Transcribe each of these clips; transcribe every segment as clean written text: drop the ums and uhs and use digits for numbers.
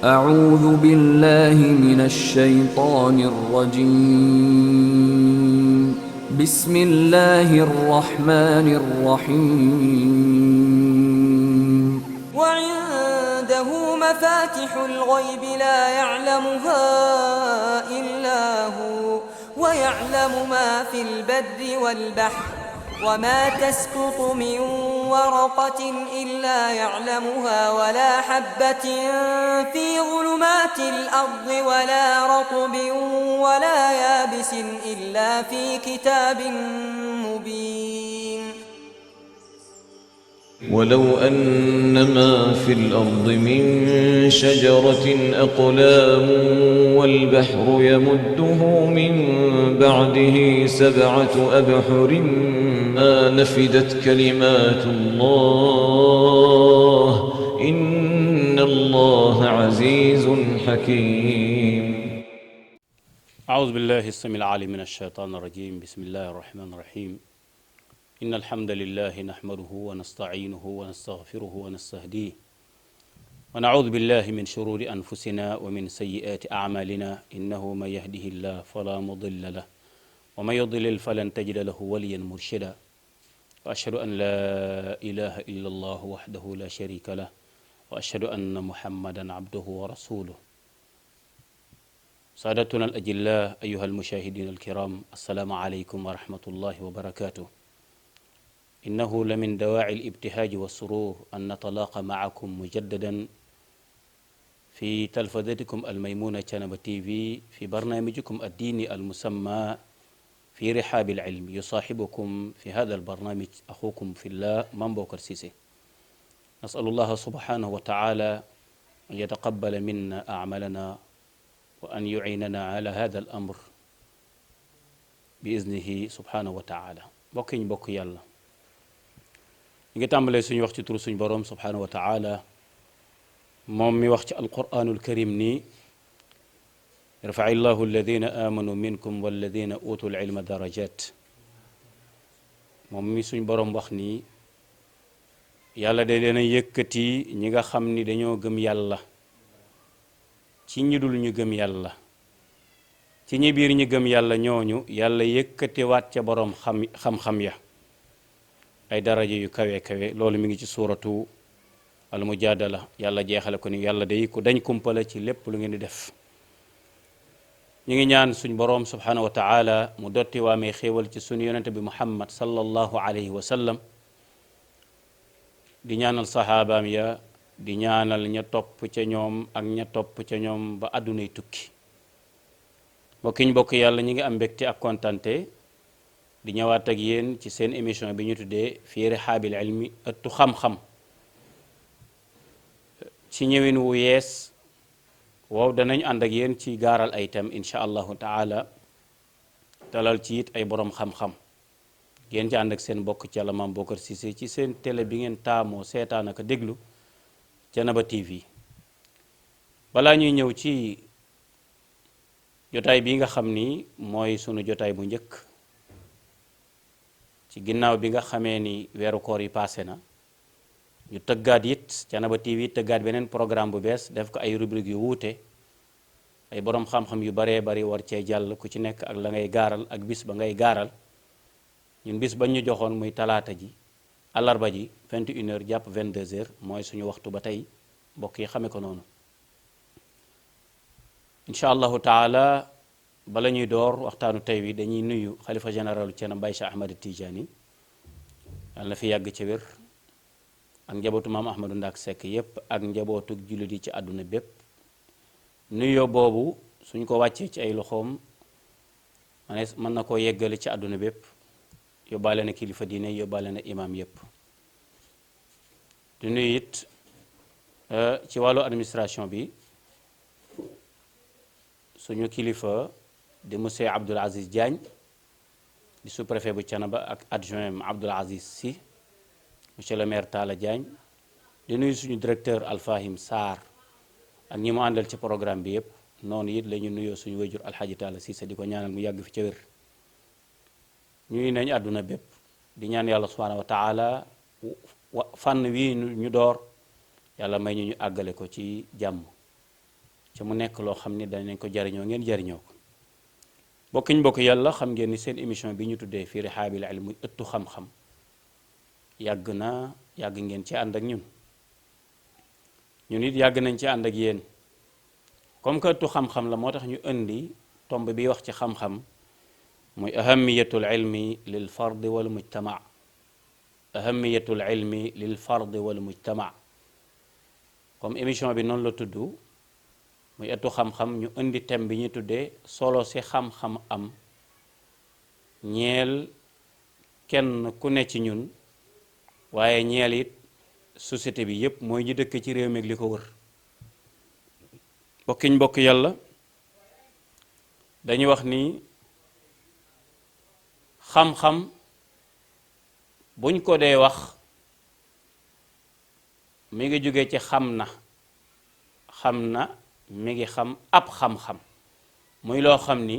أعوذ بالله من الشيطان الرجيم. بسم الله الرحمن الرحيم. وعنده مفاتح الغيب لا يعلمها إلا هو ويعلم ما في البر والبحر وما تسقط من ورقة إلا يعلمها ولا حبة في ظلمات الأرض ولا رطب ولا يابس إلا في كتاب مبين. ولو أن ما في الأرض من شجرة أقلام والبحر يمده من بعده 7 أبحر ما نفدت كلمات الله إن الله عزيز حكيم. أعوذ بالله السميع العليم من الشيطان الرجيم. بسم الله الرحمن الرحيم. إن الحمد لله نحمده ونستعينه ونستغفره ونستهديه ونعوذ بالله من شرور أنفسنا ومن سيئات أعمالنا إنه من يهده الله فلا مضل له ومن يضلل فلن تجد له وليا مرشدا وأشهد أن لا إله إلا الله وحده لا شريك له وأشهد أن محمدا عبده ورسوله. سادتنا الأجلاء أيها المشاهدين الكرام، السلام عليكم ورحمة الله وبركاته. إنه لمن دواعي الابتهاج والسرور أن نتلاقى معكم مجددا في تلفزتكم الميمونة كنبة تي في برنامجكم الديني المسمى في رحاب العلم. يصاحبكم في هذا البرنامج أخوكم في الله منبوكر سيسي. نسأل الله سبحانه وتعالى أن يتقبل منا أعمالنا وأن يعيننا على هذا الأمر بإذنه سبحانه وتعالى. بوكين بوك يالله نيغي تامبالي سوني واخ سي تور سوني بروم سبحانه وتعالى موم مي واخ سي القرآن الكريم ني يرفع الله الذين آمنوا منكم والذين أوتوا العلم درجات. موم مي سوني بروم واخ ني يالا داي لينا ييكتي ñiga xamni dañoo gëm yàlla ci ñi dul ñu gëm yàlla ci ñi biir ñi gëm yàlla ñooñu yàlla yëkkati waat ca borom xam-xam ya ay daraja yu kawe kawe. loolu mi ngi ci suuratu al mujadala. yàlla jeexale ko ni yàlla day ko dañ kumpale ci lépp lu ngeen di def. ñi ngi ñaan suñ borom subhanahu wa ta'ala mu dotti waamee xéewal ci suñu yonente bi muhammad sallallahu alayhi wa sallam, di ñaanal sahabaam ya, di ñaanal ña topp ca ñoom ak ña topp ca ñoom ba àddunay tukki. bokkiñ bokk yàlla ñi ngi am mbégte ak kontante di ñëwaat ak yéen ci seen émission bi ñu tuddee fii rihaabil ilmi, ëttu xam-xam, ci ñëwin wu yees wow danañ ànd ak yéen ci gaaral ay thèmes insha allahu taala, dalal ci it ay borom xam-xam. ngeen ci ànd ak seen bokk ci Yàlla Mame Bocar Cissé ci seen télé bi ngeen taamoo seetaan ak déglu Thiénaba TV. balaa ñuy ñëw ci jotaay bi nga xam ni mooy sunu jotaay bu njëkk ci ginnaaw bi nga xamee ni weeru koor yi passé na, ñu tëggaat it Thiénaba TV tëggaat beneen programme bu bees, def ko ay rubrique yu wuute, ay borom xam-xam yu baree bari war cee jàll ku ci nekk ak la ngay gaaral ak bis ba ngay gaaral. ñun bis bañ ñu joxoon muy talaata ji àllarba ji 21h jàpp 22h mooy suñu waxtu ba tey mbokk yi xame ko noonu. incha allahu taala bala ñuy door waxtaanu tey wi dañuy nuyu xalifa généralu Thiénaba Baye Cheikh Ahmad Tidiane, yàlla na fi yàgg ci wér, ak njabootu maam Ahmadou Ndak Seck yépp ak njabootu jullit yi ci àdduna bépp. nuyoo boobu suñ ko wàccee ci ay loxoom mën na koo yeggale ci àdduna bépp, yóbbaale na kilifa diine, yóbbaale na imam yépp. di nuyu it ci wàllu administration bi suñu kilifa di monsieur Abdoul Aziz Diagne di sous-préfet bu Thiénaba ak adjoint Abdoul Aziz Sy, monsieur le maire Talla Diagne. di nuyu suñu directeur Alfahim Sarr ak ñi mu àndal ci programme bi yépp. noonu it la ñu nuyoo suñu wayjur alxaaji Talla Cissé di ko ñaanal mu yàgg fi ca wér. ñuy nañ àdduna bépp di ñaan yàlla subhanahu wa taala fànn wi ñu door yàlla may ñu àggale ko ci jàmm ca mu nekk loo xam ni danañ ko jariñoo ngeen jariñoo ko bokkiñ bokk yàlla xam ngeen ni seen émission bi ñu tuddee fii rihaabil ilm muy ëttu xam-xam yàgg ngeen ci ànd ak ñun it yàgg nañ ci ànd ak yéen comme que ëttu xam-xam la moo tax ñu indi tomb bi wax ci xam-xam muy ahamiyatul ilmi lil fardi wal mujtama ahamiyatul ilmi lil fardi wal mujtama comme émission bi noonu la tudd muy ëttu xam-xam ñu indi thème bi ñu tuddee solo si xam-xam am ñeel kenn ku ne ci ñun waaye ñeel it société bi yépp mooy ñi dëkk ci réew mi ak li ko wër bokkiñ bokk yàlla dañu wax ni xam-xam buñ ko dee wax mi ngi jóge ci xam na mi ngi xam ab xam-xam muy loo xam ni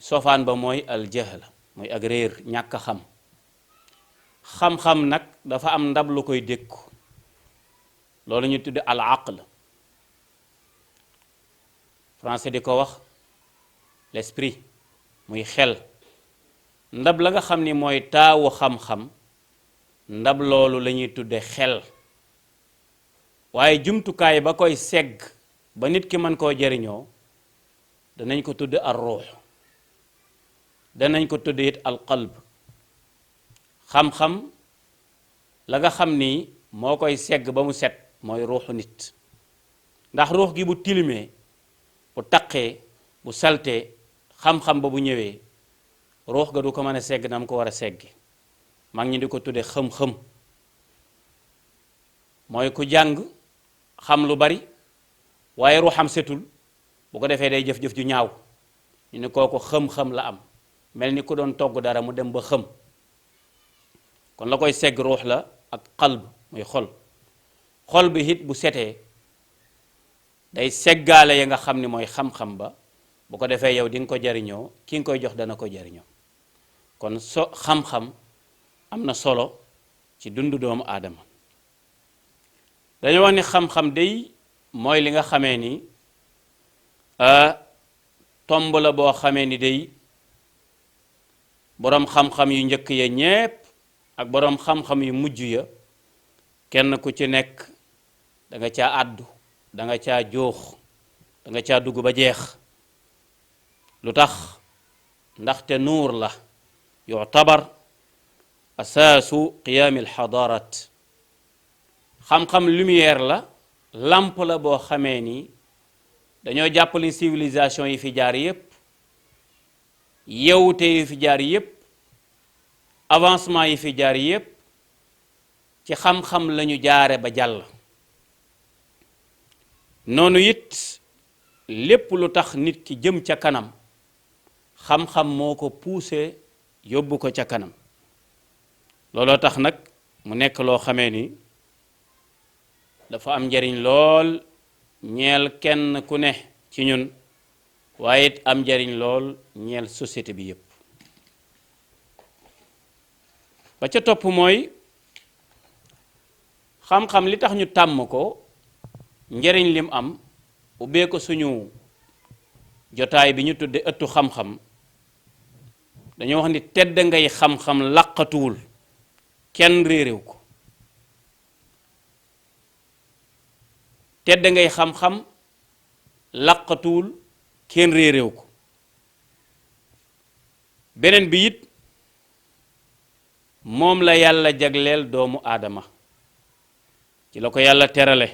sofaan ba mooy al jahl mooy ak réer ñàkk a xam-xam nag dafa am ndab lu koy dékku loolu ñu tudde al aql français di ko wax l'esprit muy xel ndab la nga xam ni mooy taawu xam-xam ndab loolu la ñuy tudde xel waaye jumtukaay ba koy segg ba nit ki mën koo jariñoo danañ ko tudde ar ruux danañ ko tudde it al qalb xam-xam la nga xam ni moo koy segg ba mu set mooy ruuxu nit ndax ruux gi bu tilimee bu taqee bu saltee xam-xam ba bu ñëwee ruux ga du ko mën a segg na mu ko war a seggi mag ñi di ko tudde xëm-xëm mooy ku jàng xam lu bari waaye ruuxam setul bu ko defee day jëf-jëf ju ñaaw ñu ne kooku xëm-xëm la am mel ni ku doon togg dara mu dem ba xëm kon la koy segg ruux la ak qalb muy xol bi it bu setee day seggaale ya nga xam ni mooy xam-xam ba bu ko defee yow di nga ko jariñoo ki nga koy jox dana ko jariñoo kon xam-xam am na solo ci dundu doomu aadama dañu wax ni xam-xam day mooy li nga xamee ni tomb la boo xamee ni day boroom xam-xam yu njëkk ya ñépp ak boroom xam-xam yu mujj ya kenn ku ci nekk da nga caa àddu da nga caa joox da nga caa dugg ba jeex lu tax ndaxte nuur la yu'tabar asaasu qiyaami alxadarat xam-xam lumière la lampe la boo xamee ni dañoo jàppale civilisation yi fi jaar yépp yewute yi fi jaar yépp avancement yi fi jaar yépp ci xam-xam lañu jaare ba jàll noonu it lépp lu tax nit ki jëm ca kanam xam-xam moo ko poussé yóbbu ko ca kanam looloo tax nag mu nekk loo xamee ni dafa am njariñ lool ñeel kenn ku ne ci ñun waaye it am njariñ lool ñeel société bi yépp ba ca topp mooy xam-xam li tax ñu tàmm ko njariñ lim am ubbee ko suñu jotaay bi ñu tudde ëttu xam-xam dañoo wax ni tedd ngay xam-xam laqatuwul kenn réeréw ko tedd ngay xam-xam laqatuwul kenn réeréw ko beneen bi it moom la yàlla jagleel doomu aadama ci la ko yàlla terale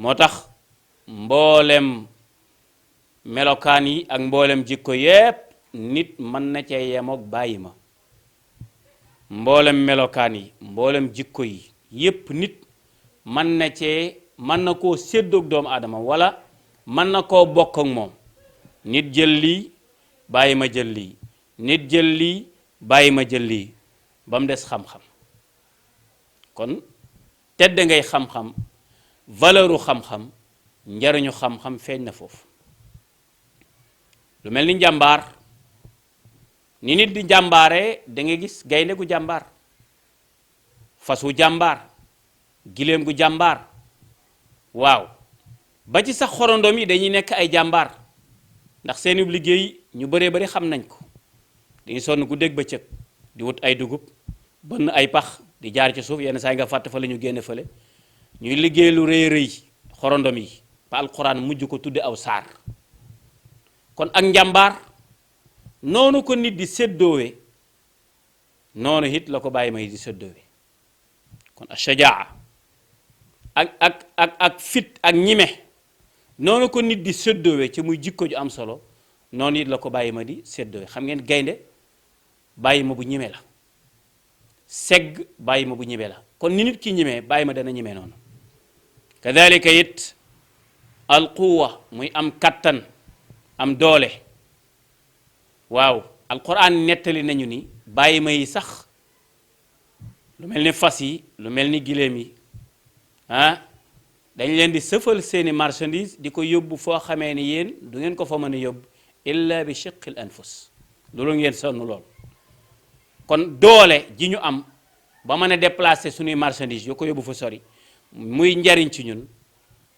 moo tax mboolem melokaan yi ak mboolem jikko yépp nit mën na cee yemook bàyyi ma mboolem melokaan yi mboolem jikko yi yépp nit mën na koo séddoog doomu aadama wala mën na koo bokk ak moom nit jël lii bàyyi ma jël lii nit jël lii bàyyi ma jël lii ba mu des xam-xam kon tedd ngay xam-xam valeuru xam-xam njariñu xam-xam feeñ na foofu lu mel ni njàmbaar ni nit di jàmbaaree da nga gis gaynde gu jàmbaar fas wu jàmbaar giléem gu jàmbaar waaw ba ci sax xorondom yi dañuy nekk ay jàmbaar ndax seeni liggéey ñu bëree bëri xam nañ ko dañuy sonn guddeeg bëccëg di wut ay dugub bënn ay pax di jaar ci suuf yenn saa yi nga fàtte fa la ñu génne fële ñuy liggéey lu rëy rëy xorondom yi ba alquran mujj ko tudde aw saar kon ak njàmbaar noonu ko nit di séddoowe noonu it la ko bàyyi may di séddoowe kon ashajaa ak fit ak ñime noonu ko nit di séddoowe ci muy jikko ju am solo noonu it la ko bàyyi ma di séddoowe xam ngeen gaynde bàyyi ma bu ñime la segg bàyyi ma bu ñime la kon ni nit ki ñimee bàyyi ma dana ñime noonu kadhalika it alquwa muy am kattan am doole waaw alquran nettali nañu ni bàyyi ma yi sax lu mel ni fas yi lu mel ni giléem yi dañ leen di sëfal seeni marchandise di ko yóbbu foo xamee ni yéen du ngeen ko fa mën a yóbbu illa bi shiqqil anfus loolu ngeen sonn lool kon doole ji ñu am ba mën a déplacer suñuy marchandise yoo ko yóbbu fa sori muy njariñ ci ñun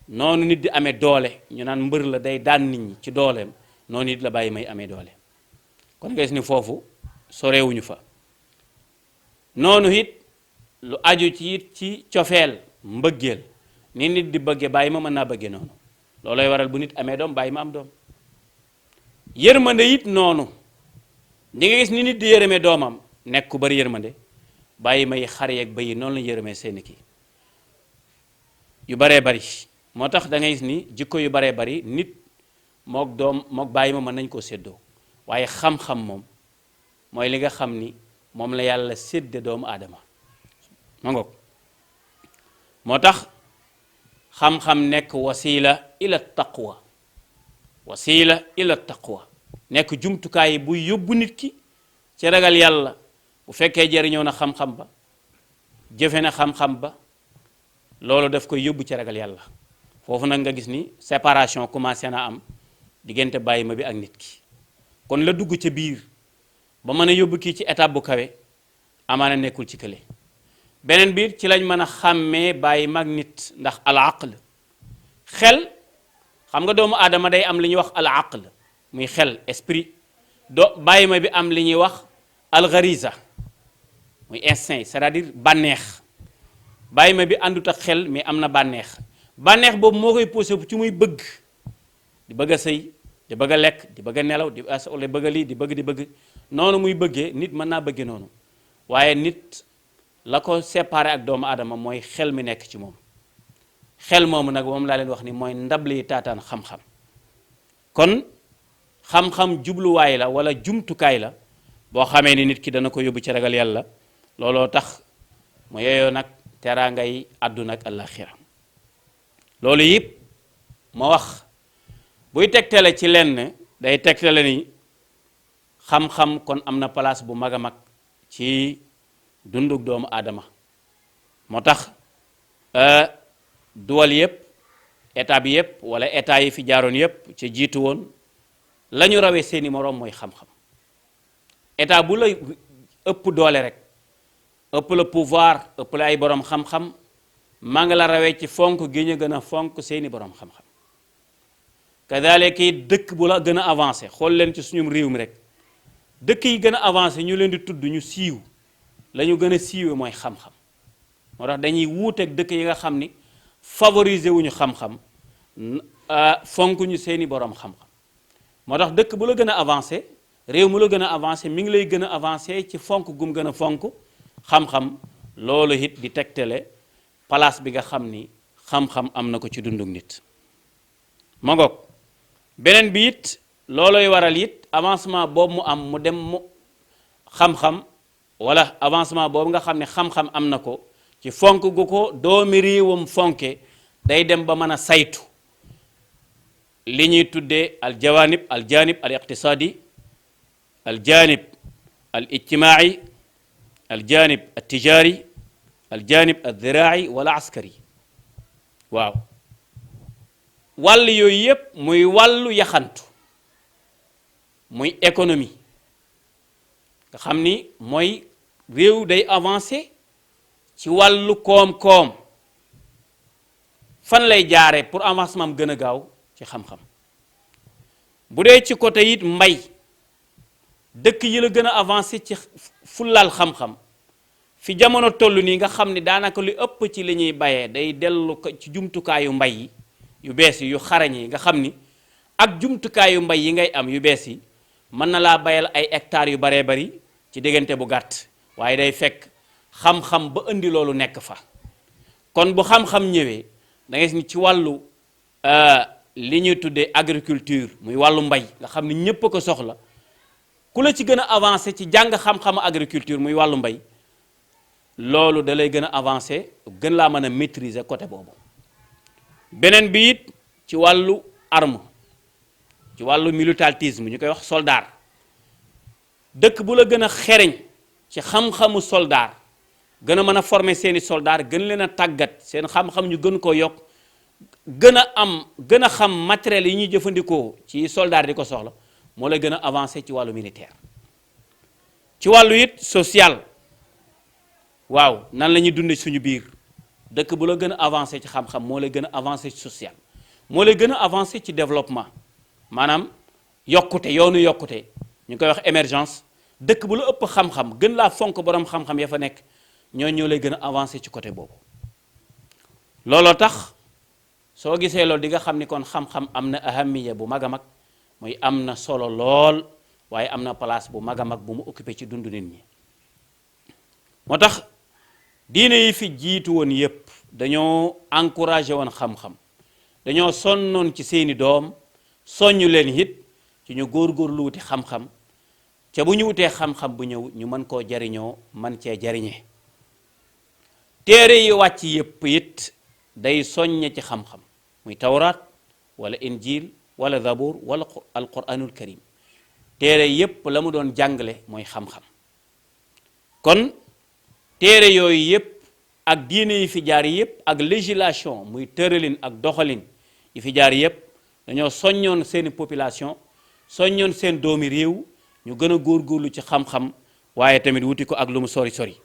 noonu nit di amee doole ñu naan mbër la day daan nit ñi ci dooleem noonu nit la bàyyi may amee doole kon nga gis ni foofu sorewuñu fa noonu it lu aju ci it ci cofeel mbëggeel ni nit di bëgge bàyyi ma mën naa bëgge noonu loolooy waral bu nit amee doom bàyyi ma am doom yërmande it noonu di nga gis ni nit di yërëmee doomam nekk ku bari yërmande bàyyi may xar yeeg bëy yi noonu la yërëmee seeni kii yu baree bari moo tax da ngay gis ni jikko yu baree bari nit mook doom mook bàyyi ma mën nañ koo séddoo waaye xam-xam moom mooy li nga xam ni moom la yàlla sédde doomu aadama ma ngoog moo tax xam-xam nekk wasila ila taqwa wasila ila taqwa nekk jumtukaay bu yóbbu nit ki ci ragal yàlla bu fekkee jëriñoo na xam-xam ba jëfe na xam-xam ba loolu daf koy yóbbu ci ragal yàlla foofu nag nga gis ni séparation commencé na am diggante bàyyi ma bi ak nit ki kon la dugg ca biir ba mën a yóbbu kii ci étape bu kawe amaana nekkul ci kële beneen biir ci lañ mën a xàmmee bàyyi mag nit ndax al aql xel xam nga doomu aadama day am li ñuy wax al aql muy xel esprit bàyyi ma bi am li ñuy wax al ghariza muy instinct c'est-à-dire bànneex bàyyi ma bi àndut ak xel mais am na bànneex boobu moo koy poussé ci muy bëgg di bëgg a sëy di bëgg a lekk di bëgg a nelaw di bëgg a lii di bëgg noonu muy bëggee nit mën naa bëggee noonu waaye nit la ko séparé ak doomu aadama mooy xel mi nekk ci moom xel moomu nag moom laa leen wax ni mooy ndab li taataan xam-xam kon xam-xam jubluwaay la wala jumtukaay la boo xamee ni nit ki dana ko yóbbu ci ragal yàlla looloo tax mu yeyoo nag teraangay àdduna ak àllaaxira loolu yëpp ma wax buy tegtale ci lenn day tegtale ni xam-xam kon am na place bu mag a mag ci dunduk doomu aadama moo tax duwal yëpp état bi yëpp wala état yi fi jaaroon yëpp ci jiitu woon la ñu rawee seeni moroom mooy xam-xam état bu la ëpp doole rek ëpp la pouvoir ëpp la ay borom xam-xam maa ngi la rawee ci fonk gi ñu gën a fonk seeni borom xam-xam kadaalika dëkk bu la gën a avancé xool leen ci suñum réew mi rek dëkk yi gën a avancé ñu leen di tudd ñu siiw la ñu gën a siiwee mooy xam-xam moo tax dañuy wuuteeg dëkk yi nga xam ni favoriser wuñu xam-xam fonk ñu seeni borom xam-xam moo tax dëkk bu la gën a avancé réew mu la gën a avancé mi ngi lay gën a avancé ci fonk gum gën a fonk xam-xam loolu it di tegtale place bi nga xam ni xam-xam am na ko ci dundug nit ma ngoog beneen bi it looloy waral it avancement boobu mu am mu dem mu xam-xam wala avancement boobu nga xam ne xam-xam am na ko ci fonk gu ko doomi réewam fonke day dem ba mën a saytu li ñuy tuddee al jawanib al janib al iqtisadi al janib al ijtimaai al janib al tijari al janib al dhiraai wala askari waaw wàll yooyu yépp muy wàllu yaxantu muy économie nga xam ni mooy réew day avancé ci wàllu koom-koom fan lay jaare pour avancement am gën a gaaw ci xam-xam. bu dee ci côté it mbay dëkk yi la gën a avancé ci fullaal xam-xam fi jamono toll nii nga xam ni daanaka lu ëpp ci li ñuy bayee day dellu ko ci jumtukaayu mbay yi yu bees yi yu xarañ yi nga xam ni ak jumtukaayu mbay yi ngay am yu bees yi mën na laa bayal ay hectares yu baree bari ci diggante bu gàtt waaye day fekk xam-xam ba indi loolu nekk fa. kon bu xam-xam ñëwee da ngay gis ni ci wàllu li ñuy tuddee agriculture muy wàllu mbay nga xam ni ñépp a ko soxla ku la ci gën a avancé ci jàng xam-xamu agriculture muy wàllu mbay loolu da lay gën a avancé gën laa mën a maîtriser côté boobu. beneen bi it ci wàllu arme ci wàllu militantisme ñu koy wax soldat dëkk bu la gën a xereñ ci xam-xamu soldat gën a mën a former seeni soldat gën leen a tàggat seen xam-xam ñu gën koo yokk gën a xam matériel yi ñuy jëfandikoo ci soldat di ko soxla moo lay gën a avancé ci wàllu militaire. ci wàllu it social waaw nan la ñuy dundee suñu biir dëkk bu la gën a avancé ci xam-xam moo lay gën a avancé ci social moo lay gën a avancé ci développement maanaam yokkute yoonu yokkute ñu koy wax émergence dëkk bu la ëpp xam-xam gën laa fonk borom xam-xam ya fa nekk ñoo lay gën a avancé ci côté boobu. looloo tax soo gisee loolu di nga xam ni kon xam-xam am na ahamiya bu mag a mag muy am na solo lool waaye am na place bu mag a mag bu mu occupé ci dundu nit ñi. moo tax diine yi fi jiitu woon yépp dañoo encouragé woon xam-xam dañoo sonnoon ci seeni doom soññu leen it ci ñu góorgóorlu wuti xam-xam ca bu ñu wutee xam-xam bu ñëw ñu mën koo jariñoo man cee jariñe. téere yi wàcc yépp it day soññe ci xam-xam muy tawraat wala injil wala zabur wala alquranul karim téere yépp la mu doon jàngale mooy xam-xam. kon téere yooyu yépp ak diine yi fi jaar yépp ak législation muy tëralin ak doxalin yi fi jaar yépp dañoo soññoon seeni population soññoon seen doomi réew ñu gën a góorgóorlu ci xam-xam waaye tamit wuti ko ak lu mu sori sori.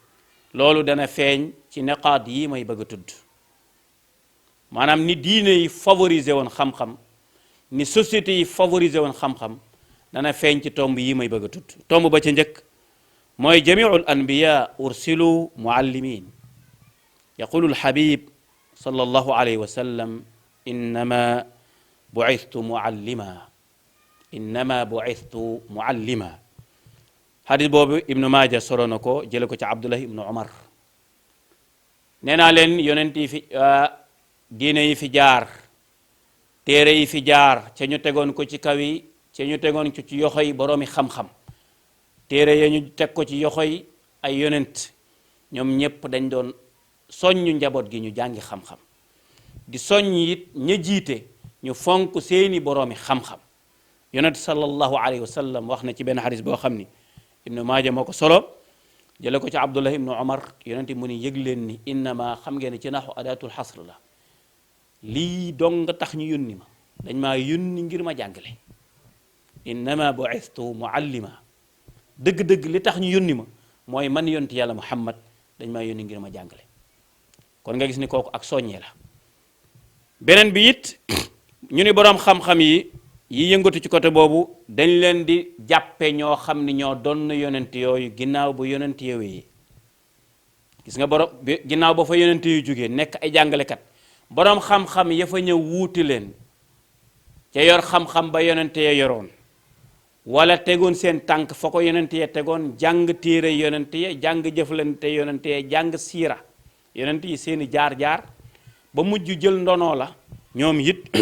loolu dana feeñ ci neqaat yi may bëgg a tudd maanaam ni diine yi favoriser woon xam-xam ni société yi favoriser woon xam-xam dana feeñ ci tomb yi may bëgg a tudd. tomb ba ca njëkk mooy jamiul anbiya ursilu muallimin yaqulu alhabib sallallahu alayhi wa sallam innama bu'ithtu muallima innama bu'ithtu muallima. xadis boobu ibnu maaja solo na ko jële ko ci abdullah ibnu umar nee naa leen yonent yi fi diine yi fi jaar téere yi fi jaar ca ñu tegoon ko ci kaw yi ca ñu tegoon ko ci yoxoy boroomi xam-xam téere ya ñu teg ko ci yoxoy ay yonent ñoom ñépp dañ doon soññu njaboot gi ñu jàngi xam-xam di soññ it ña jiite ñu fonk seeni boroomi xam-xam. yonent sallallahu alayhi wa sallam wax na ci benn xadis boo xam ni ibnu maaja moo ko solo jële ko ci abdullah ibnu umar yonent mu ni yëg leen ni innama xam ngeen ne ci naxu adatul xasr la lii dong nga tax ñu yónni ma dañ maa yónni ngir ma jàngale innama bu'istu muallima dëgg-dëgg li tax ñu yónni ma mooy man yonti yàlla muhammad dañ maa yónni ngir ma jàngale. kon nga gis ni kooku ak soññee la. beneen bi it ñu ni boroom xam-xam yi yëngatu ci côté boobu dañ leen di jàppe ñoo xam ni ñoo doon yonent yooyu ginnaaw bu yonent yooyu yi gis nga borom ginnaaw ba fa yonent yu jógee nekk ay jàngalekat boroom xam-xam ya fa ñëw wuuti leen ca yor xam-xam ba yonent ya yoroon wala tegoon seen tànk fa ko yonent ya tegoon jàng téere yonent ya jàng jëflante yonent ya jàng siira yonent yi seeni jaar-jaar ba mujj jël ndonoo la ñoom it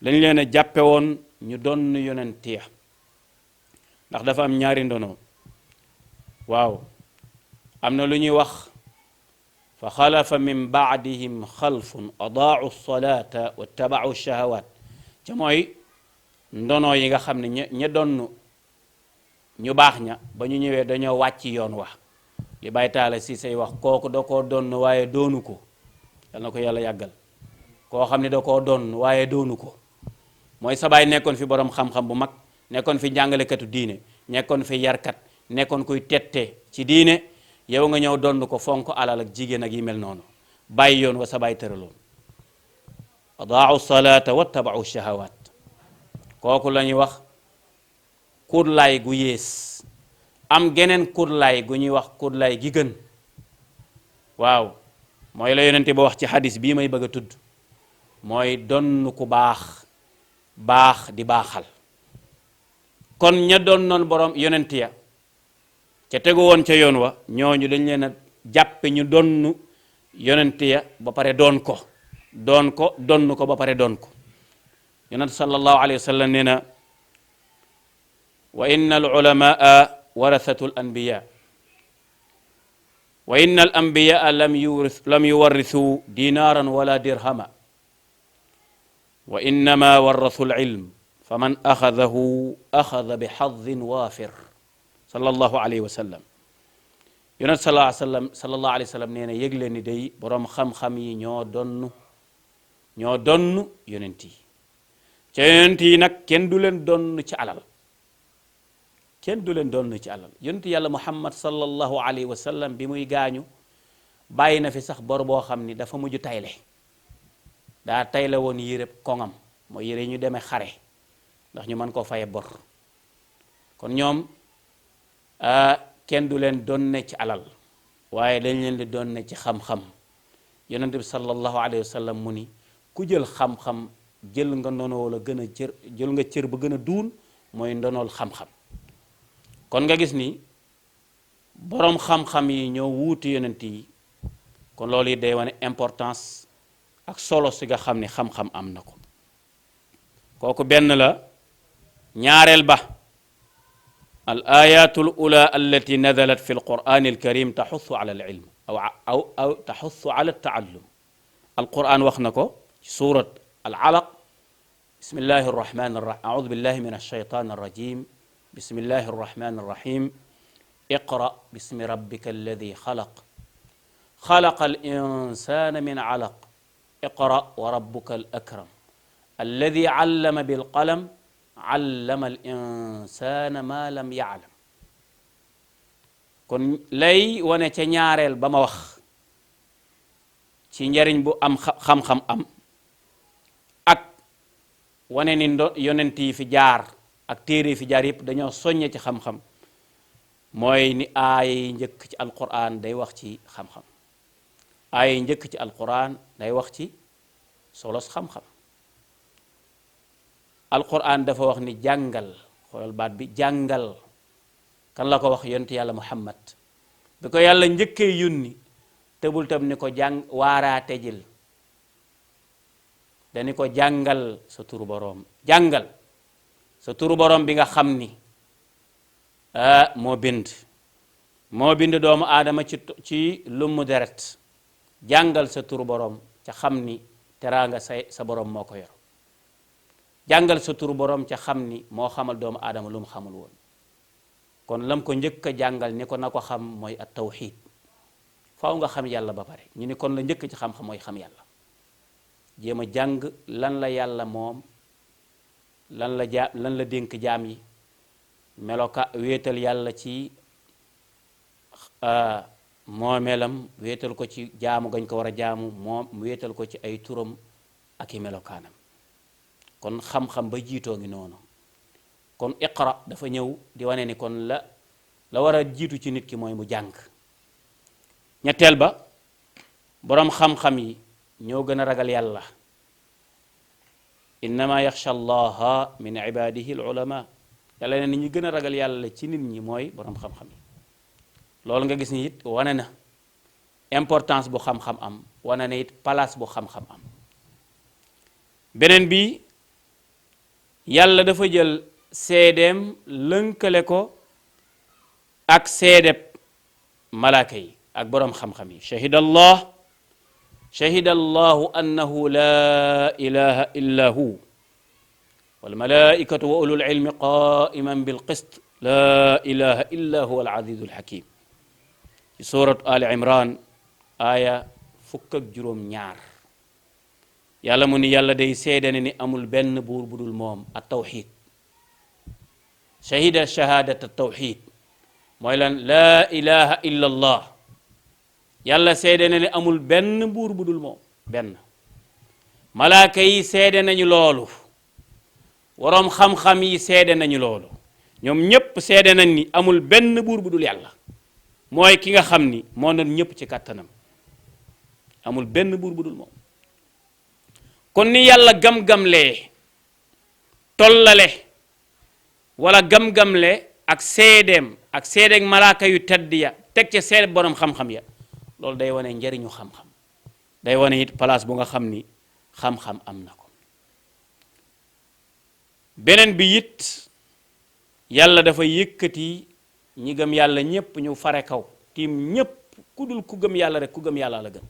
dañ leen a jàppe woon ñu doon yonent ya ndax dafa am ñaari ndono waaw am na lu ñuy wax fa xalafa min baadihim xalfun adaau salata wa tabaau shahawat ca mooy ndono yi nga xam ne ña doon ñu baax ña ba ñu ñëwee dañoo wàcc yoon wa li Baay Taala si say wax kooku da koo doon waaye doonu ko yal na ko yàlla yàggal koo xam ne da koo doon waaye doonu ko mooy sa baay nekkoon fi borom xam-xam bu mag nekkoon fi njàngalekatu diine nekkoon fi yarkat nekkoon kuy tette ci diine yow nga ñëw donn ko fonk alal ak jigéen ak yi mel noonu bàyyi yoon wa sa baay tëraloon adaau salaata wattabau shahawat kooku la ñuy wax kudlaay gu yées am geneen kudlaay gu ñuy wax kudlaay gi gën waaw mooy la yonente ba wax ci xadis bii may bëgg a tudd mooy donn ku baax di baaxal kon ña doon noon borom yonent ya ca tegu woon ca yoon wa ñooñu dañ leen a jàppe ñu donn yonent ya ba pare donn ko ba pare doon ko yonent sallallahu alayhi wa sallam nee na wa inna al ulamaa warathatu al anbiya wa inna al anbiyaa lam yuwarrithu dinaran wala dirhama wa innama warrathu al ilm faman axadahu axada bi xadin waafir sallallahu alayhi wa sallam yonent sallallahu alayhi wa sallam nee na yëg leen ni day boroom xam-xam yi ñoo donn yonent yi ca yonent yi nag kenn du leen donn ci alal yonent yàlla muhammad sallallahu alayhi wa sallam bi muy gaañu bàyyi na fi sax bor boo xam ni dafa mujj tayle daa tayle woon yére koŋam mooy yére ñu demee xare ndax ñu mën koo faye bor kon ñoom kenn du leen donne ci alal waaye dañ leen di donne ci xam-xam yonent bi sallallahu alayhi wa sallam mu ni ku jël xam-xam jël nga ndonoo la gën a jël nga cër ba gën a duun mooy ndonool xam-xam kon nga gis ni boroom xam-xam yi ñoo wuuti yonent yi kon loolu yi day wane importance ak solo si nga xam ni xam-xam am na ko kooku benn la ñaareel ba al ayatul ula allati nazalat fi alquran alkarim taxuthu ala alilm aw taxuthu ala altaallum alquran wax na ko ci surat alalaq bismillahi arrahmani arrahim audu billahi min alshaytan arrajim bismillahi arrahmani arrahim iqra bismi rabbika alladi xalaqa alinsana min alaq iqra wa rabbuka alakram alladi allama bilqalam allama al insana ma lam yaalam kon lay wane ca ñaareel ba ma wax ci njariñ bu am xam-xam am ak wane ni yonent yi fi jaar ak téere yi fi jaar yëpp dañoo soññe ci xam-xam mooy ni aay njëkk ci alquran day wax ci xam-xam aay njëkk ci alquran day wax ci solos xam-xam alquran dafa wax ni jàngal xoolal baat bi jàngal kan la ko wax yonent yàlla muhammad bi ko yàlla njëkkee yónni tëbul tam ni ko jàng waaraate jël dani ko jàngal sa turu boroom jàngal sa turu boroom bi nga xam ni moo bind doomu aadama ci lummu deret jàngal sa turu boroom ca xam ni teraanga sa boroom moo ko yor jàngal sa turu boroom ca xam ni moo xamal doomu aadama lu mu xamul woon kon lam ko njëkk a jàngal ni ko na ko xam mooy at tawxiid faaw nga xam yàlla ba pare ñu ni kon la njëkk ci xam-xam mooy xam yàlla jéem a jàng lan la yàlla moom lan la dénk jaam yi meloka wéetal yàlla ci moomeelam wéetal ko ci jaamu gañ ko war a jaamu moom wéetal ko ci ay turam ak i melokaanam kon xam-xam ba jiitoo ngi noonu kon iqra dafa ñëw di wane ni kon la war a jiitu ci nit ki mooy mu jàng ñetteel ba boroom xam-xam yi ñoo gën a ragal yàlla innama yaxsha allaha min ibadihi al ulama yàlla ne ni ñu gën a ragal yàlla ci nit ñi mooy boroom xam-xam yi loolu nga gis ni it wane na importance bu xam-xam am wane na it place bu xam-xam am beneen bi yàlla dafa jël seedeem lënkale ko ak seedeb malaaka yi ak boroom xam-xam yi shahida allahu annahu la ilaha illa hu wal malaikatu wa ulul ilmi qaiman bil qist la ilaha illa huwa al azizul hakim ci suratu ali imran aya 12 yàlla mu ni yàlla day seede ne ni amul benn buur bu dul moom at tawxid shahida shahadat at tawxid mooy lan laa ilaha illa allah yàlla seede ne ni amul benn buur bu dul moom benn malaaka yi seede nañu loolu waroom xam-xam yi seede nañu loolu ñoom ñépp seede nañ ni amul benn buur bu dul yàlla mooy ki nga xam ni moo doon ñépp ci kàttanam amul benn buur bu dul moom kon ni yàlla gam-gamlee tollale wala gam-gamle ak seedeem ak seedeeg malaaka yu tedd ya teg ca seede borom xam-xam ya loolu day wane njariñu xam-xam day wane it place bu nga xam ni xam-xam am na ko beneen bi it yàlla dafa yëkkati ñi gëm yàlla ñépp ñu fare kaw tiim ñépp ku dul ku gëm yàlla rek ku gëm yàlla la gën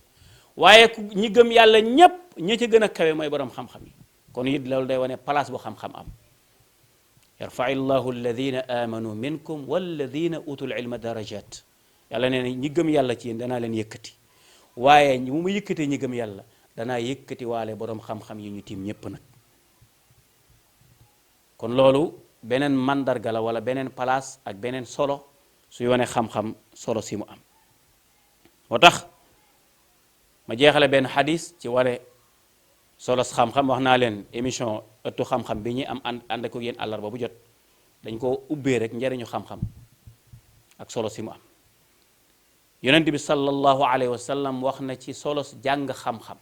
waaye ñi gëm yàlla ñépp ñi ci gën a kawe mooy borom xam-xam yi kon it loolu day wane place bu xam-xam am yarfa'i llahu alladina amanu minkum walladina utul ilma darajat yàlla nee na ñi gëm yàlla ci yéen danaa leen yëkkati waaye mu ma yëkkatee ñi gëm yàlla danaa yëkkati waale borom xam-xam yi ñu tiim ñépp nag kon loolu beneen mandarga la wala beneen place ak beneen solo suy wane xam-xam solo si mu am moo tax ma jeexale benn xadis ci wane solo xam-xam wax naa leen émission ëttu xam-xam bi ñuy am ànd ak yéen àllarba bu jot dañ ko ubbee rek njariñu xam-xam ak solo si mu am yonent bi sallallahu alayhi wa sallam wax na ci solo jàng xam-xam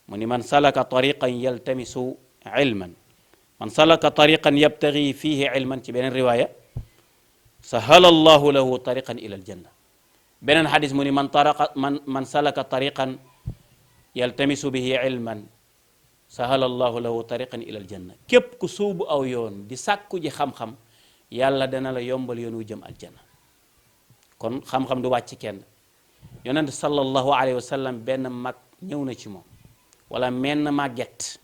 mu ni man salaka tariqan yaltamisu ilman man salaka tariqan yabtagi fihi ilman ci beneen riwaaya sahala allahu lahu tariqan ila aljanna beneen xadis mu ni man salaka tariqan yaltamisu bihi ilman sahala allahu lahu tariqan ila aljanna képp ku sóobu aw yoon di sàkku ji xam-xam yàlla dana la yombal yoon wu jëm aljanna kon xam-xam du wàcc kenn yonent sallallahu alayhi wa sallam benn mag ñëw na ci moom wala menn màgget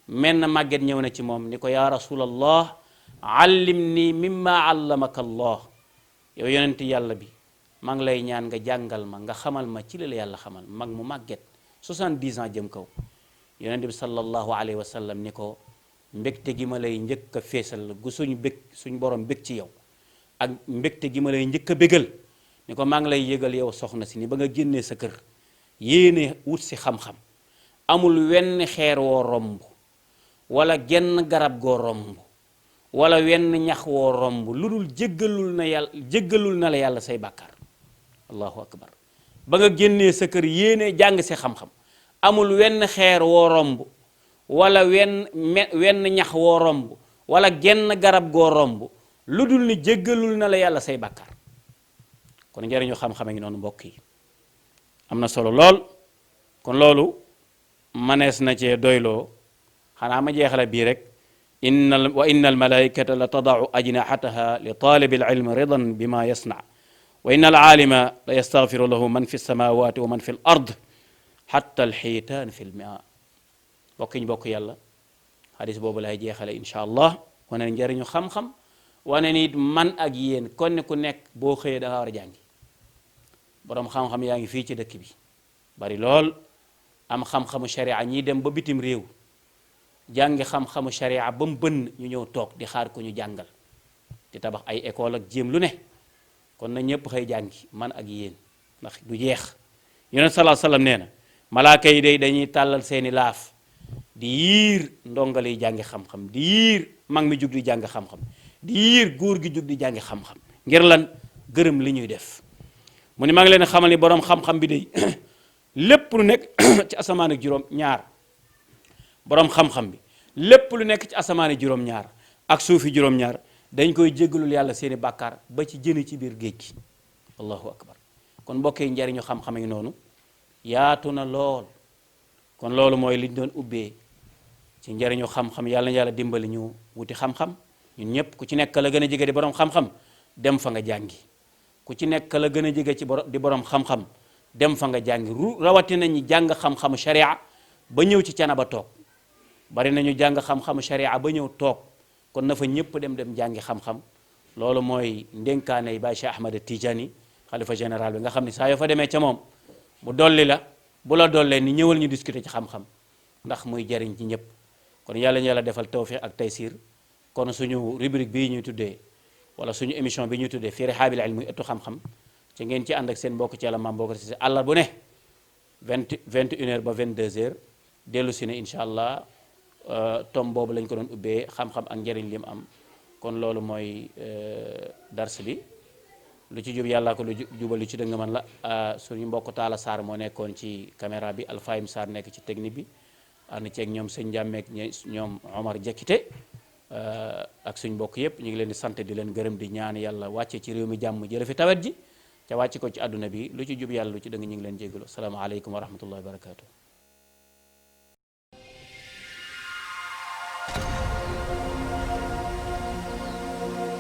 ñëw na ci moom ni ko yaa rasulallah allimni mimma allamaka allah yow yonent yàlla bi maa ngi lay ñaan nga jàngal ma nga xamal ma ci la yàlla xamal mag mu màgget 70 ans jëm kaw yonent bi sallallahu alayhi wa sallam ni ko mbégte gi ma lay njëkk a feesal gu suñ borom bég ci yow ak mbégte gi ma lay njëkk a bégal ni ko maa ngi lay yëgal yow soxna si ni ba nga génnee sa kër yéene wut si xam-xam amul wenn xeer woo romb wala genn garab goo romb wala wenn ñax woo romb lu dul jéggalul na la yàlla say bàkkaar allahu akbar ba nga génnee sa kër yéene jàng si xam-xam amul wenn xeer woo romb wala wenn ñax woo romb wala genn garab goo romb lu dul ni jéggalul na la yàlla say bàkkaar kon njariñu xam-xam ngi noonu mbokk yi am na solo lool kon loolu manees na cee doyloo xanaa ma jeexale bii rek wa inna almalaikata la tadau ajnahataha li talibi alilm ridan bima yasna wa inna alalima la yastaghfiru lahu man fi lsamawati wa man fi l ard xatta alxiitaan fi lmia bokkiñ bokk yàlla xadis boobu lay jeexale insha allah wane njariñu xam-xam wane nit man ak yéen kon ku nekk boo xëyee da nga war a jàngi boroom xam-xam yaa ngi fii ci dëkk bi bari lool am xam-xamu sharia ñiy dem ba bitim réew jàngi xam-xamu sharia ba mu bënn ñu ñëw toog di xaar ko ñu jàngal di tabax ay école ak jéem lu ne kon na ñëpp xëy jàngi man ak yéen ndax du jeex yonent sallallahu alayhi wasallam nee na malaaka yi day dañuy tàllal seeni laaf di yiir ndongal yi jàngi xam-xam di yiir mag mi jug di jàng xam-xam di yiir góor gi jug di jàngi xam-xam ngir lan gërëm li ñuy def mu ne maa ngi leen xamal ni boroom xam-xam bi day lépp lu nekk ci asamaan ak juróom ñaar boroom xam-xam bi lépp lu nekk ci asamaan ak juróom ñaar ak suufi juróom ñaar dañ koy jéggalul yàlla seeni bàkkaar ba ci jëni ci biir géej gi allahu akbar kon mbokk yi njariñu xam-xam yi noonu yaatu na lool kon loolu mooy liñ doon ubbee ci njariñu xam-xam yàlla na yàlla dimbali ñu wuti xam-xam ñun ñëpp ku ci nekk la gën a jege di boroom xam-xam dem fa nga jàngi ku ci nekk la gën a jege ci di boroom xam-xam dem fa nga jàngi rawatina ñi jàng xam-xamu sharia ba ñëw ci cana ba toog bari nañu jàng xam-xamu sharia ba ñëw toog kon na fa ñëpp dem jàngi xam-xam loolu mooy ndénkaane yi Baay Cheikh Ahmad Tijani xalifa général bi nga xam ne saa yoo fa demee ca moom mu dolli la bu la dollee ni ñëwal ñu discuter ci xam-xam ndax muy jariñ ci ñëpp kon yàlla ñu yàlla defal tawfiq ak taysir kon suñu rubrique bii ñuy tuddee wala suñu émission bi ñuy tuddee fii rihaabil ilm muy ëttu xam-xam ci ngeen ci ànd ak seen mbokk ci yàlla maam bokk ci àllar bu ne 21h ba 22h dellu si ne incha allah tom boobu lañ ko doon ubbee xam-xam ak njëriñ li mu am kon loolu mooy dars bi lu ci jub yàlla ko lu jubal lu ci dëng man la suñu mbokk Taala Sarr moo nekkoon ci caméra bi Alfayim Sarr nekk ci technique bi ànd ceeg ñoom sëñ Njàmmeek ñoom Omar Jakite ak suñ mbokk yëpp ñu ngi leen di sant di leen gërëm di ñaan yàlla wàcce ci réew mi jàmm jële fi tawet ji ca wàcce ko ci àdduna bi lu ci jub yàlla lu ci dëng ñu ngi leen jéggalu asalaamaaleykum wa rahmatullahi wa barakatuh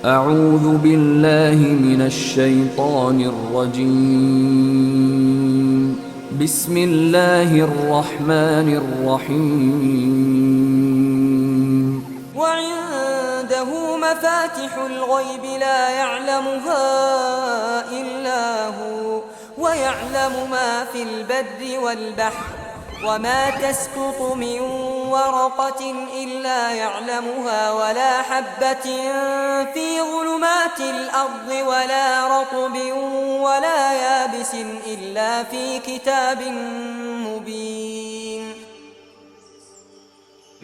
أعوذ بالله من الشيطان الرجيم بسم الله الرحمن الرحيم وعنده مفاتح الغيب لا يعلمها إلا هو ويعلم ما في البر والبحر وما تسقط من ورقة إلا يعلمها ولا حبة في ظلمات الأرض ولا رطب ولا يابس إلا في كتاب مبين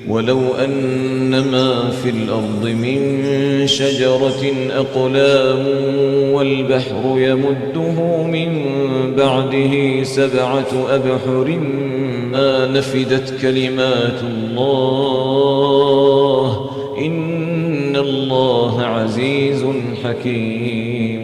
ولو أن ما في الأرض من شجرة أقلام والبحر يمده من بعده 7 أبحر ما نفدت كلمات الله إن الله عزيز حكيم